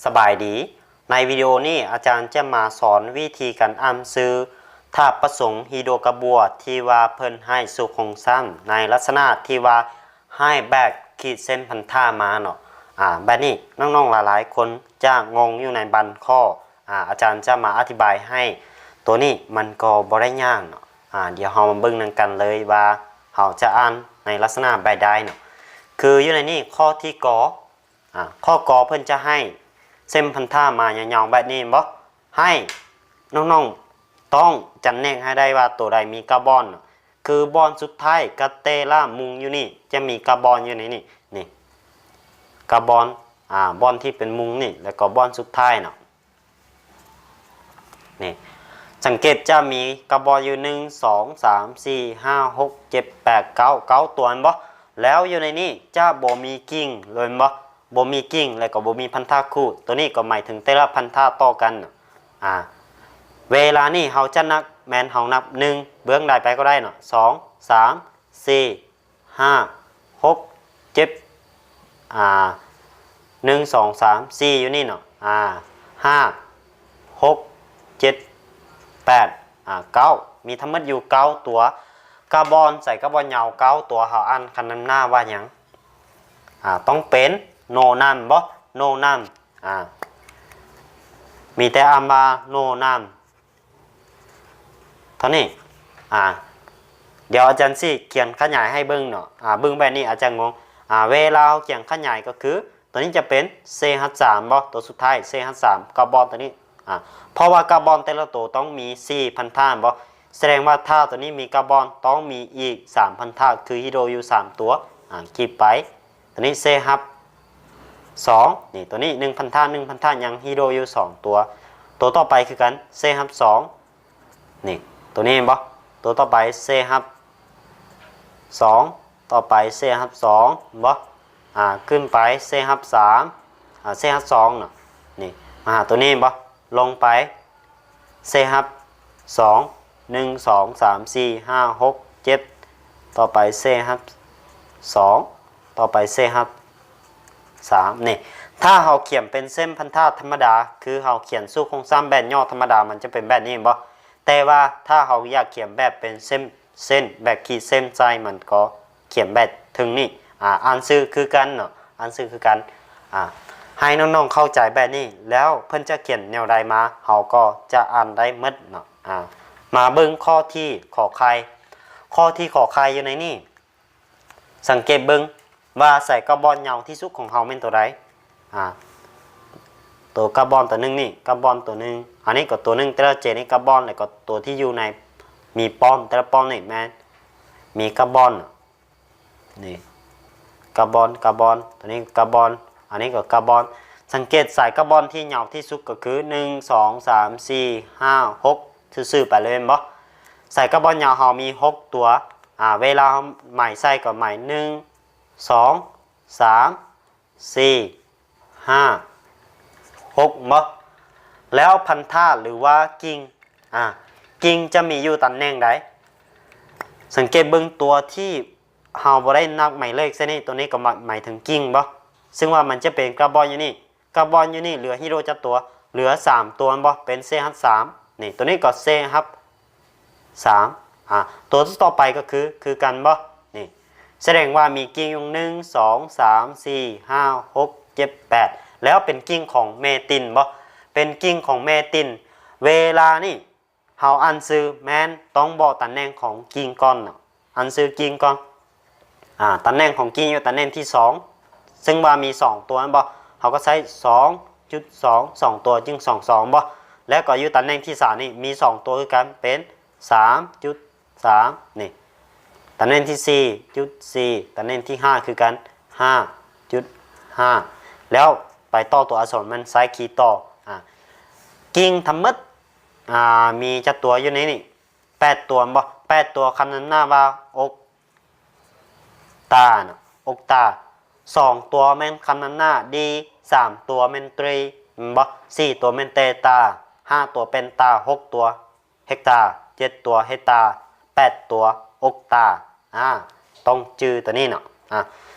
ສະບາຍດີ. ໃນວິດີໂອນີ້ອາຈານຈະມາສອນວິທີການອ່ານຊື່ທາດປະສົງຮີໂດກາບົວ ທີ່ວ່າເພິ່ນໃຫ້ສຸກໂຮງຊ້ຳໃນລັກສະນະທີ່ວ່າໃຫ້ແບບຂີດເສັ້ນພັນທະມາເນາະ. ອາ ແບບນີ້ນ້ອງໆຫຼາຍໆຄົນຈະງົງຢູ່ໃນບາງຂໍ້. ອາ ອາຈານຈະມາອະທິບາຍໃຫ້. ໂຕນີ້ມັນກໍບໍ່ໄດ້ຍາກເນາະ. ອາ ດຽວເຮົາມາເບິ່ງນຳກັນເລີຍວ່າເຮົາຈະອ່ານໃນລັກສະນະແບບໃດເນາະ. ຄືຢູ່ໃນນີ້ຂໍ້ທີ່ ກ ອາ ຂໍ້ ກ ເພິ່ນຈະໃຫ້ເສັ້ນພັນທະມາຍາວໆແບບນີ້ແມ່ນບໍ່? ໃຫ້ນ້ອງໆຕ້ອງຈຳແນກໃຫ້ໄດ້ວ່າໂຕໃດມີເກົ້າບ່ອນເນາະ. ຄືບ່ອນສຸດທ້າຍກັບແຕ່ລະມຸມຢູ່ນີ້ ຈະມີເກົ້າບ່ອນຢູ່ໃນນີ້ ນີ້ ເກົ້າບ່ອນ. ອາ ບ່ອນທີ່ເປັນມຸມນີ້ ແລ້ວກໍບ່ອນສຸດທ້າຍເນາະ. ນີ້ ສັງເກດຈະມີເກົ້າບ່ອນຢູ່ ໜຶ່ງ ສອງ ສາມ ສີ່ ຫ້າ ຫົກ ເຈັດ ແປດ ເກົ້າ ເກົ້າຕົວແມ່ນບໍ່? ແລ້ວຢູ່ໃນນີ້ຈະບໍ່ມີກິ່ງເລີຍແມ່ນບໍ່? ບໍ່ມີກິ່ງ ແລ້ວກໍບໍ່ມີພັນທະຄູ່. ໂຕນີ້ກໍໝາຍເຖິງແຕ່ລະພັນທະຕໍ່ກັນ. ອາ ເວລານີ້ເຮົາຈະນັບ ແມ່ນເຮົານັບ ໜຶ່ງ ເບື້ອງໃດໄປກໍໄດ້ເນາະ ສອງ ສາມ ສີ່ ຫ້າ ຫົກ ເຈັດ ອາ ໜຶ່ງ ສອງ ສາມ ສີ່ ຢູ່ນີ້ເນາະ. ອາ ຫ້າ ຫົກ ເຈັດ ແປດ ອາ ເກົ້າ ມີທັງໝົດຢູ່ເກົ້າຕົວ. ກາບອນ ໃສ່ກາບອນຍາວເກົ້າຕົວ ເຮົາອ່ານຄຳນຳໜ້າວ່າຫຍັງ? ອາ ຕ້ອງເປັນ ໂນນຳ ບໍ່? ໂນນຳ. ອາ ມີແຕ່ອ່ານວ່າ ໂນນຳ ເທົ່ານີ້. ອາ ດຽວອາຈານຊິຂຽນຂະຫຍາຍໃຫ້ເບິ່ງເນາະ. ອາ ເບິ່ງແບບນີ້ອາດຈະງົງ. ອາ ເວລາເຮົາຂຽນຂະຫຍາຍກໍຄື ໂຕນີ້ຈະເປັນ ເຊຮັດສາມ ບໍ່? ໂຕສຸດທ້າຍ ເຊຮັດສາມ ກາບອນໂຕນີ້. ອາ ເພາະວ່າກາບອນແຕ່ລະໂຕຕ້ອງມີສີ່ພັນທະ ບໍ່? ສະແດງວ່າຖ້າໂຕນີ້ມີກາບອນ ຕ້ອງມີອີກສາມພັນທະ ຄືຮີໂດຢູ່ສາມຕົວ. ອາ ຄິດໄປ ໂຕນີ້ ເຊຮັດສອງ ນີ້ ໂຕນີ້ ໜຶ່ງພັນທະ ໜຶ່ງພັນທະ ຍັງຮີໂດຢູ່ສອງຕົວ. ໂຕຕໍ່ໄປຄືກັນ ເຊຮັດສອງ ນີ້ ໂຕນີ້ແມ່ນບໍ່? ໂຕຕໍ່ໄປ ເຊຮັດສອງ ຕໍ່ໄປ ເຊຮັດສອງ ແມ່ນບໍ່? ອາ ຂຶ້ນໄປ ເຊຮັດສາມ ອາ ເຊຮັດສອງເນາະ. ນີ້ ມາຫາໂຕນີ້ແມ່ນບໍ່? ລົງໄປ ເຊຮັດສອງ ໜຶ່ງ ສອງ ສາມ ສີ່ ຫ້າ ຫົກ ເຈັດ ຕໍ່ໄປ ເຊຮັດສອງ ຕໍ່ໄປ ເຊຮັດສາມ ນີ້. ຖ້າເຮົາຂຽນເປັນເສັ້ນພັນທະທຳມະດາ ຄືເຮົາຂຽນສູດໂຄງສ້າງແບບຫຍໍ້ທຳມະດາ ມັນຈະເປັນແບບນີ້ແມ່ນບໍ່? ແຕ່ວ່າຖ້າເຮົາຢາກຂຽນແບບເປັນເສັ້ນ ເສັ້ນ ແບບຂີດເສັ້ນໃສ່ ມັນກໍຂຽນແບບເທິງນີ້. ອາ ອ່ານຊື່ຄືກັນເນາະ ອ່ານຊື່ຄືກັນ. ອາ ໃຫ້ນ້ອງໆເຂົ້າໃຈແບບນີ້ ແລ້ວເພິ່ນຈະຂຽນແນວໃດມາ ເຮົາກໍຈະອ່ານໄດ້ໝົດເນາະ. ອາ ມາເບິ່ງຂໍ້ທີ່ ຂໍໄຂ່ ຂໍ້ທີ່ ຂໍໄຂ່ ຢູ່ໃນນີ້. ສັງເກດເບິ່ງວ່າໃສ່ກາບອນຍາວທີ່ສຸດຂອງເຮົາແມ່ນໂຕໃດ? ອາ ໂຕກາບອນໂຕໜຶ່ງນີ້ ກາບອນໂຕໜຶ່ງ ອັນນີ້ກໍໂຕໜຶ່ງ ແຕ່ລະເຈນີ້ກາບອນ ແລ້ວກໍໂຕທີ່ຢູ່ໃນມີປ້ອມ ແຕ່ລະປ້ອມນີ້ແມ່ນມີກາບອນ. ນີ້ກາບອນ ກາບອນ ໂຕນີ້ກາບອນ ອັນນີ້ກໍກາບອນ. ສັງເກດສາຍກາບອນທີ່ຍາວທີ່ສຸດກໍຄື ໜຶ່ງ ສອງ ສາມ ສີ່ ຫ້າ ຫົກ ຊື່ໆໄປເລີຍແມ່ນບໍ່? ສາຍກາບອນຍາວເຮົາມີຫົກຕົວ. ອາ ເວລາເຮົາໝາຍໃສ່ກໍໝາຍ ໜຶ່ງ ສອງ ສາມ ສີ່ ຫ້າ ຫົກ ແມ່ນບໍ່? ແລ້ວພັນທະ ຫຼືວ່າກິ່ງ ອາ ກິ່ງຈະມີຢູ່ຕຳແໜ່ງໃດ? ສັງເກດເບິ່ງຕົວທີ່ເຮົາບໍ່ໄດ້ນັບໝາຍເລກໃສ່ນີ້ ໂຕນີ້ກໍໝາຍ ໝາຍເຖິງກິ່ງບໍ່? ເຊິ່ງວ່າມັນຈະເປັນກາບອນຢູ່ນີ້ ກາບອນຢູ່ນີ້ເຫຼືອຮີໂດຈັກຕົວ? ເຫຼືອສາມຕົວແມ່ນບໍ່? ເປັນ ເຊຮັດສາມ ນີ້ ໂຕນີ້ກໍ ເຊຮັດສາມ ອາ ຕົວຕໍ່ໄປກໍຄື ຄືກັນບໍ່? ນີ້ ສະແດງວ່າມີກິ່ງຢູ່ ໜຶ່ງ ສອງ ສາມ ສີ່ ຫ້າ ຫົກ ເຈັດ ແປດ ແລ້ວເປັນກິ່ງຂອງແມ່ຕິນບໍ່? ເປັນກິ່ງຂອງແມ່ຕິນ. ເວລານີ້ ເຮົາອ່ານຊື່ແມ່ນຕ້ອງບອກຕຳແໜ່ງຂອງກິ່ງກ່ອນເນາະ ອ່ານຊື່ກິ່ງກ່ອນ. ອາ ຕຳແໜ່ງຂອງກິ່ງຢູ່ຕຳແໜ່ງທີສອງ ເຊິ່ງວ່າມີສອງຕົວແມ່ນບໍ່? ເຮົາກໍໃຊ້ ສອງຈຸດສອງ ສອງຕົວຈຶ່ງ ສອງສອງ ແມ່ນບໍ່? ແລ້ວກໍຢູ່ຕຳແໜ່ງທີສາມນີ້ມີສອງຕົວຄືກັນ ເປັນ ສາມຈຸດສາມ ນີ້ ຕຳແໜ່ງທີສີ່ຈຸດສີ່ ຕຳແໜ່ງທີຫ້າຄືກັນ ຫ້າຈຸດຫ້າ ແລ້ວໄປຕໍ່ຕົວອັກສອນ ມັນໃຊ້ຄີຕໍ່. ອາ ກິ່ງທັງໝົດ ອາ ມີຈັກຕົວຢູ່ໃນນີ້? ແປດຕົວແມ່ນບໍ່? ແປດຕົວຄຳນຳໜ້າວ່າອົກຕາເນາະ ອົກຕາ. ສອງຕົວແມ່ນຄຳນຳໜ້າດີ ສາມຕົວແມ່ນຕີ ແມ່ນບໍ່? ສີ່ຕົວແມ່ນເຕຕາ ຫ້າຕົວເປັນຕາ ຫົກຕົວເຮັກຕາ ເຈັດຕົວເຮກຕາ ແປດຕົວອົກຕາ. ອາ ຕ້ອງຈື່ຕົວນີ້ເນາະ. ອາ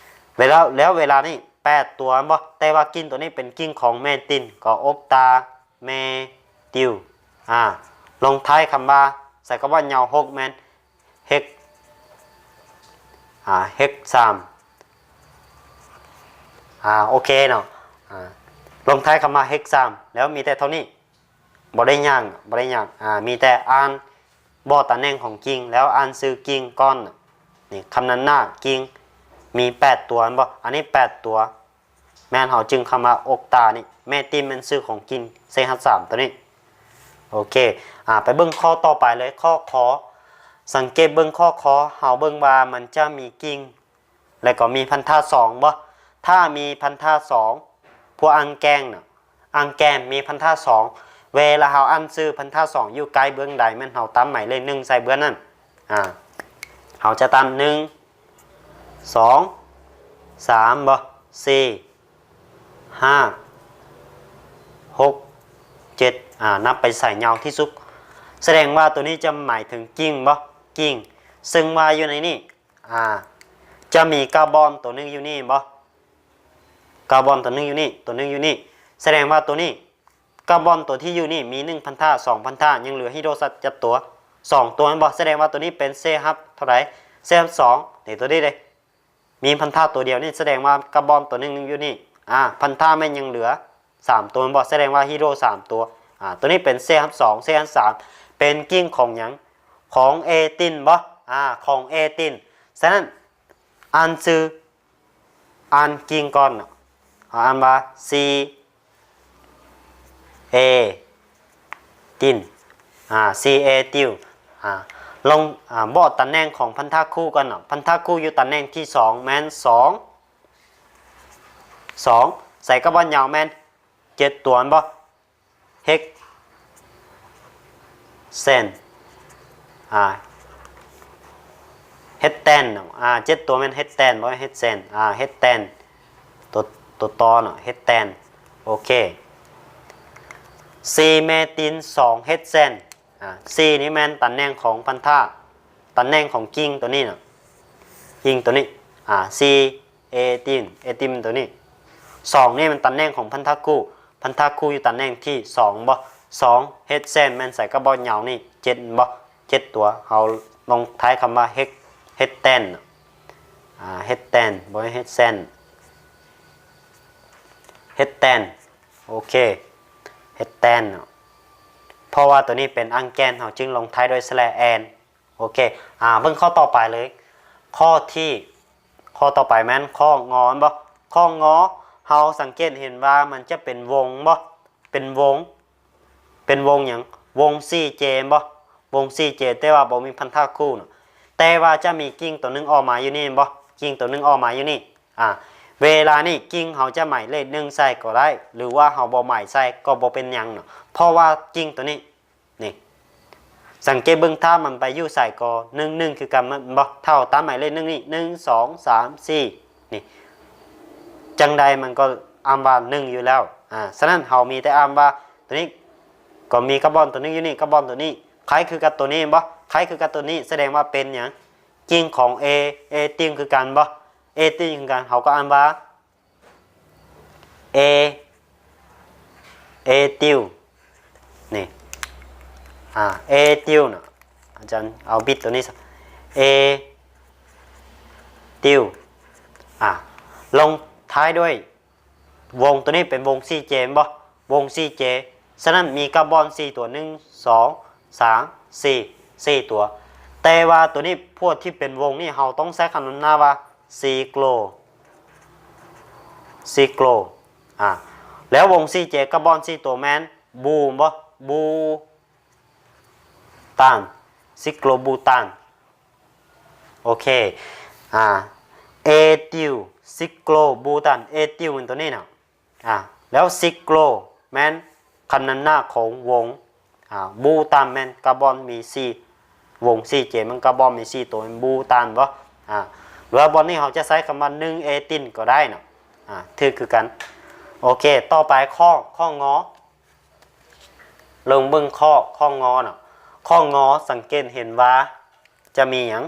ເວລາ ແລ້ວເວລານີ້ແປ ແປດຕົວແມ່ນບໍ່? ແຕ່ວ່າກິ່ງຕົວນີ້ເປັນກິ່ງຂອງແມຕິນ ກໍອົກຕາເມຕິວ. ອາ ລົງທ້າຍຄຳວ່າ ໃສ່ຄຳວ່າຍາວຫົກແມ່ນ ເຮັກ ອາ ເຮັກສາມ. ອາ ໂອເຄເນາະ. ອາ ລົງທ້າຍຄຳວ່າເຮັກສາມ ແລ້ວມີແຕ່ເທົ່ານີ້. ບໍ່ໄດ້ຍາກ ບໍ່ໄດ້ຍາກ. ອາ ມີແຕ່ອ່ານບອກຕຳແໜ່ງຂອງກິ່ງ ແລ້ວອ່ານຊື່ກິ່ງກ່ອນ. ນີ້ ຄຳນຳໜ້າກິ່ງມີແປດຕົວແມ່ນບໍ່? ອັນນີ້ແປດຕົວ ແມ່ນເຮົາຈຶ່ງຄຳວ່າອົກຕານີ້ ແມຕິນແມ່ນຊື່ຂອງກິ່ງ ເຊຮັດສາມ ຕົວນີ້. ໂອເຄ ອາ ໄປເບິ່ງຂໍ້ຕໍ່ໄປເລີຍ ຂໍ້ ຄ. ສັງເກດເບິ່ງຂໍ້ ຄ. ເຮົາເບິ່ງວ່າມັນຈະມີກິ່ງ ແລ້ວກໍມີພັນທະສອງບໍ່? ຖ້າມີພັນທະສອງ ພວກອ່າງແກ້ນນະ ອ່າງແກ້ນມີພັນທະສອງ ເວລາເຮົາອ່ານຊື່ພັນທະສອງຢູ່ໃກ້ເບື້ອງໃດ ແມ່ນເຮົາຕຳໝາຍເລກໜຶ່ງໃສ່ເບື້ອງນັ້ນ. ອາ ເຮົາຈະຕຳ ໜຶ່ງ ສອງ ສາມ ບໍ່? ສີ່ ຫ້າ ຫົກ ເຈັດ ອາ ນັບໄປໃສ່ຍາວທີ່ສຸດ ສະແດງວ່າຕົວນີ້ຈະໝາຍເຖິງກິ່ງບໍ່? ກິ່ງ ເຊິ່ງວ່າຢູ່ໃນນີ້ ອາ ຈະມີກາບອນຕົວໜຶ່ງຢູ່ນີ້ບໍ່? ກາບອນຕົວໜຶ່ງຢູ່ນີ້ ຕົວໜຶ່ງຢູ່ນີ້ ສະແດງວ່າຕົວນີ້ ກາບອນຕົວທີ່ຢູ່ນີ້ມີໜຶ່ງພັນທະ ສອງພັນທະ ຍັງເຫຼືອຮີໂດຣສັດຈັກຕົວ? ສອງຕົວແມ່ນບໍ່? ສະແດງວ່າຕົວນີ້ເປັນເຊຮັດເທົ່າໃດ? ເຊຮັດສອງ ນີ້ຕົວນີ້ເດ້ ມີພັນທະຕົວດຽວນີ້ ສະແດງວ່າກາບອນຕົວໜຶ່ງຢູ່ນີ້ ອາ ພັນທະແມ່ນຍັງເຫຼືອສາມຕົວແມ່ນບໍ່? ສະແດງວ່າຮີໂດຣສາມຕົວ. ອາ ຕົວນີ້ເປັນເຊຮັດສອງ ເຊຮັດສາມ ເປັນກິ່ງຂອງຫຍັງ? ຂອງເອຕິນບໍ່? ອາ ຂອງເອຕິນ. ສະນັ້ນ ອ່ານຊື່ ອ່ານກິ່ງກ່ອນເນາະ ເຮົາອ່ານວ່າ ຊີ ເອ ຕິນ ອາ ຊີ ເອ ຕິວ. ອາ ລົງ ອາ ບອກຕຳແໜ່ງຂອງພັນທະຄູ່ກ່ອນເນາະ ພັນທະຄູ່ຢູ່ຕຳແໜ່ງທີສອງ ແມ່ນສອງ ສອງ ໃສ່ກາບອນຍາວແມ່ນເຈັດຕົວແມ່ນບໍ່? ເຮັກເຊນ ອາ ເຮັກແຕນເນາະ ອາ ເຈັດຕົວແມ່ນເຮັກແຕນ ບໍ່ແມ່ນເຮັກເຊນ ອາ ເຮັກແຕນ ຕົວ ຕົວຕໍ່ເນາະ ເຮັກແຕນ. ໂອເຄ ຊີແມຕິນ ສອງເຮັກເຊນ. ອາ ຊີນີ້ແມ່ນຕຳແໜ່ງຂອງພັນທະ ຕຳແໜ່ງຂອງກິ່ງຕົວນີ້ເນາະ ກິ່ງຕົວນີ້ ອາ ຊີ ເອຕິນ ເອຕິນຕົວນີ້. ສອງນີ້ມັນຕຳແໜ່ງຂອງພັນທະຄູ່ ພັນທະຄູ່ຢູ່ຕຳແໜ່ງທີສອງບໍ່? ສອງເຮັກເຊນແມ່ນໃສ່ກາບອນຍາວນີ້ ເຈັດບໍ່? ເຈັດຕົວ ເຮົາລົງທ້າຍຄຳວ່າເຮັກ ເຮັກແຕນ ອາ ເຮັກແຕນ ບໍ່ແມ່ນເຮັກເຊນ ເຮັກແຕນ. ໂອເຄ ເຮັກແຕນເນາະ ເພາະວ່າຕົວນີ້ເປັນອ່າງແກ້ນ ເຮົາຈຶ່ງລົງທ້າຍດ້ວຍສະແລແອນ. ໂອເຄ ອາ ເບິ່ງຂໍ້ຕໍ່ໄປເລີຍ ຂໍ້ທີ່ ຂໍ້ຕໍ່ໄປແມ່ນຂໍ້ ງ ແມ່ນບໍ່? ຂໍ້ ງ ເຮົາສັງເກດເຫັນວ່າມັນຈະເປັນວົງບໍ່? ເປັນວົງ ເປັນວົງຫຍັງ? ວົງສີ່ເຈແມ່ນບໍ່? ວົງສີ່ເຈ ແຕ່ວ່າບໍ່ມີພັນທະຄູ່ເນາະ ແຕ່ວ່າຈະມີກິ່ງຕົວໜຶ່ງອອກມາຢູ່ນີ້ແມ່ນບໍ່? ກິ່ງຕົວໜຶ່ງອອກມາຢູ່ນີ້ ອາ ເວລານີ້ກິ່ງເຮົາຈະໝາຍເລກໜຶ່ງໃສ່ກໍໄດ້ ຫຼືວ່າເຮົາບໍ່ໝາຍໃສ່ກໍບໍ່ເປັນຫຍັງເນາະ ເພາະວ່າກິ່ງຕົວນີ້ ນີ້ ສັງເກດເບິ່ງ ຖ້າມັນໄປຢູ່ໃສກໍໜຶ່ງ ໜຶ່ງຄືກັນແມ່ນບໍ່? ເທົ່າຕາມໝາຍເລກໜຶ່ງນີ້ ໜຶ່ງ ສອງ ສາມ ສີ່ ນີ້ ຈັ່ງໃດມັນກໍອ່ານວ່າໜຶ່ງຢູ່ແລ້ວ. ອາ ສະນັ້ນເຮົາມີແຕ່ອ່ານວ່າຕົວນີ້ ກໍມີກາບອນຕົວໜຶ່ງຢູ່ນີ້ ກາບອນຕົວນີ້ ຄ້າຍຄືກັບຕົວນີ້ແມ່ນບໍ່? ຄ້າຍຄືກັບຕົວນີ້ ສະແດງວ່າເປັນຫຍັງ? ກິ່ງຂອງເອ ເອຕິງຄືກັນບໍ່? ເອຕິງຄືກັນ ເຮົາກໍອ່ານວ່າ ເອ ເອຕິວ ນີ້ ອາ ເອຕິວເນາະ ອາຈານເອົາບິດຕົວນີ້ຊະ ເອຕິວ ອາ ລົງທ້າຍດ້ວຍວົງ ຕົວນີ້ເປັນວົງສີ່ເຈແມ່ນບໍ່? ວົງສີ່ເຈ ສະນັ້ນມີກາບອນສີ່ຕົວ ໜຶ່ງ ສອງ ສາມ ສີ່ ສີ່ຕົວ ແຕ່ວ່າຕົວນີ້ພວກທີ່ເປັນວົງນີ້ ເຮົາຕ້ອງໃຊ້ຄຳນຳໜ້າວ່າ ຊີໂກລ ຊີໂກລ ອາ ແລ້ວວົງສີ່ເຈ ກາບອນສີ່ຕົວແມ່ນ ບູ ແມ່ນບໍ່? ບູຕານ ຊິໂກລບູຕານ ໂອເຄ ອາ ເອຕິວ ຊິໂກລບູຕານ ເອຕິວແມ່ນຕົວນີ້ເນາະ ອາ ແລ້ວຊິໂກລແມ່ນຄຳນຳໜ້າຂອງວົງ ອາ ບູຕານແມ່ນກາບອນມີສີ່ ວົງສີ່ເຈ ມັນກາບອນມີສີ່ຕົວ ແມ່ນບູຕານບໍ່? ອາ ຫຼືວ່າບ່ອນນີ້ເຮົາຈະໃຊ້ຄຳວ່າໜຶ່ງເອຕິນກໍໄດ້ເນາະ ອາ ຖືກຄືກັນ. ໂອເຄ ຕໍ່ໄປຂໍ້ ຂໍ້ ງ ເບິ່ງ ເບິ່ງຂໍ້ ຂໍ້ ງ ເນາະ ຂໍ້ ງ ສັງເກດເຫັນວ່າຈະມີຫຍັງ?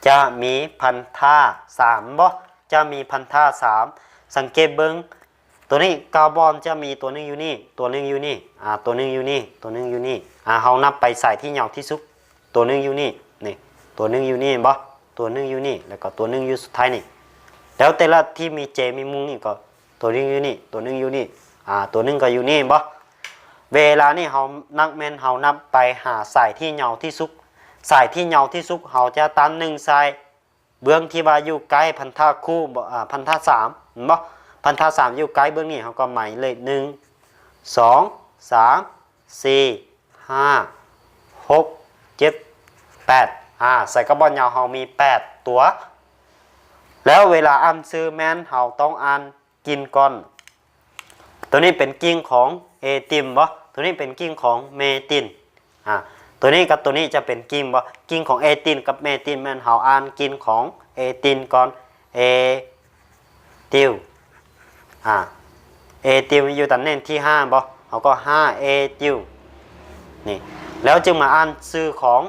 ຈະມີພັນທະສາມບໍ່? ຈະມີພັນທະສາມ ສັງເກດເບິ່ງ ຕົວນີ້ເກົ້າບ່ອນຈະມີຕົວໜຶ່ງຢູ່ນີ້ ຕົວໜຶ່ງຢູ່ນີ້ ອາ ຕົວໜຶ່ງຢູ່ນີ້ ຕົວໜຶ່ງຢູ່ນີ້ ອາ ເຮົານັບໄປສາຍທີ່ຍາວທີ່ສຸດ ຕົວໜຶ່ງຢູ່ນີ້ ນີ້ ຕົວໜຶ່ງຢູ່ນີ້ ເຫັນບໍ່? ຕົວໜຶ່ງຢູ່ນີ້ ແລ້ວກໍຕົວໜຶ່ງຢູ່ສຸດທ້າຍນີ້ ແລ້ວແຕ່ລະທີ່ມີເຈມີມຸງນີ້ກໍຕົວໜຶ່ງຢູ່ນີ້ ຕົວໜຶ່ງຢູ່ນີ້ ອາ ຕົວໜຶ່ງກໍຢູ່ນີ້ ເຫັນບໍ່? ເວລານີ້ເຮົານັບແມ່ນເຮົານັບໄປຫາສາຍທີ່ຍາວທີ່ສຸດ ສາຍທີ່ຍາວທີ່ສຸດເຮົາຈະຕັດໜຶ່ງສາຍ ເບື້ອງທີ່ວ່າຢູ່ໃກ້ພັນທະຄູ່ ອາ ພັນທະສາມ ແມ່ນບໍ່? ພັນທະສາມຢູ່ໃກ້ເບື້ອງນີ້ ເຮົາກໍໝາຍເລກ ໜຶ່ງ ສອງ ສາມ ສີ່ ຫ້າ ຫົກ ເຈັດ ແປດ ອາ ໃສ່ກັບບ່ອນຍາວເຮົາມີແປດຕົວ ແລ້ວເວລາອ່ານຊື່ແມ່ນເຮົາຕ້ອງອ່ານກິ່ນກ່ອນ ຕົວນີ້ເປັນກິ່ງຂອງເອຕິນບໍ່? ຕົວນີ້ເປັນກິ່ງຂອງເມຕິນ ອາ ຕົວນີ້ກັບຕົວນີ້ຈະເປັນກິ່ງບໍ່? ກິ່ງຂອງເອຕິນກັບເມຕິນແມ່ນເຮົາອ່ານກິ່ງຂອງເອຕິນກ່ອນ ເອຕິນ ອາ ເອຕິນຢູ່ຕຳແໜ່ງທີຫ້າບໍ່? ເຮົາກໍຫ້າເອຕິນ ນີ້ ແລ້ວຈຶ່ງມາອ່ານຊື່ຂອງ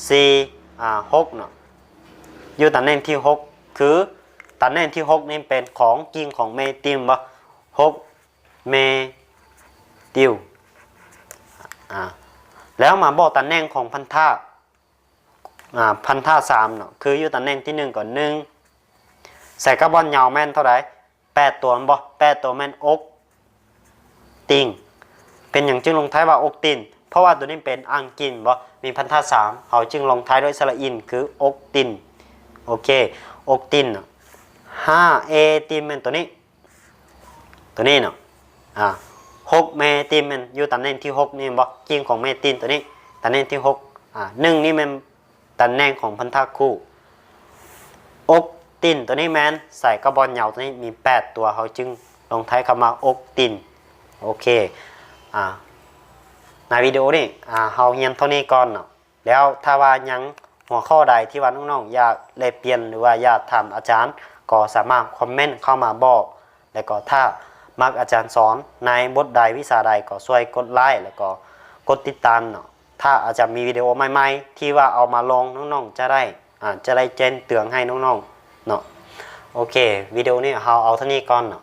ສີ່ ອາ ຫົກເນາະ ຢູ່ຕຳແໜ່ງທີຫົກ ຄືຕຳແໜ່ງທີຫົກນີ້ເປັນຂອງກິ່ງຂອງເມຕິນບໍ່? ຫົກ ເມຕິນ ອາ ແລ້ວມາບອກຕຳແໜ່ງຂອງພັນທະ ອາ ພັນທະສາມເນາະ ຄືຢູ່ຕຳແໜ່ງທີໜຶ່ງກໍໜຶ່ງ ໃສ່ກັບບ່ອນຍາວແມ່ນເທົ່າໃດ? ແປດຕົວແມ່ນບໍ່? ແປດຕົວແມ່ນອົກຕິນ ເປັນຫຍັງຈຶ່ງລົງທ້າຍວ່າອົກຕິນ? ເພາະວ່າຕົວນີ້ເປັນອັງກິນບໍ່? ມີພັນທະສາມ ເຮົາຈຶ່ງລົງທ້າຍດ້ວຍສະຫຼະອິນ ຄືອົກຕິນ ໂອເຄ ອົກຕິນ ຫ້າເອຕິນແມ່ນຕົວນີ້ ຕົວນີ້ເນາະ ອາ ຫົກເມຕິນແມ່ນຢູ່ຕຳແໜ່ງທີຫົກນີ້ແມ່ນບໍ່? ກິ່ງຂອງເມຕິນຕົວນີ້ ຕຳແໜ່ງທີຫົກ ອາ ໜຶ່ງນີ້ແມ່ນຕຳແໜ່ງຂອງພັນທະຄູ່ ອົກຕິນຕົວນີ້ແມ່ນໃສ່ກັບບ່ອນຍາວຕົວນີ້ມີແປດຕົວ ເຮົາຈຶ່ງລົງທ້າຍຄຳວ່າອົກຕິນ ໂອເຄ ອາ ໃນວິດີໂອນີ້ ອາ ເຮົາຮຽນເທົ່ານີ້ກ່ອນເນາະ ແລ້ວຖ້າວ່າຍັງຫົວຂໍ້ໃດທີ່ວ່ານ້ອງໆຢາກແລກປ່ຽນ ຫຼືວ່າຢາກຖາມອາຈານ ກໍສາມາດຄອມເມັນເຂົ້າມາບອກ ແລ້ວກໍຖ້າມັກອາຈານສອນໃນບົດໃດວິຊາໃດ ກໍຊ່ວຍກົດໄລ ແລ້ວກໍກົດຕິດຕາມເນາະ ຖ້າອາຈານມີວິດີໂອໃໝ່ໆທີ່ວ່າເອົາມາລົງ ນ້ອງໆຈະໄດ້ ອາ ຈະໄດ້ແຈ້ງເຕືອນໃຫ້ນ້ອງໆເນາະ ໂອເຄ ວິດີໂອນີ້ເຮົາເອົາເທົ່ານີ້ກ່ອນເນາະ.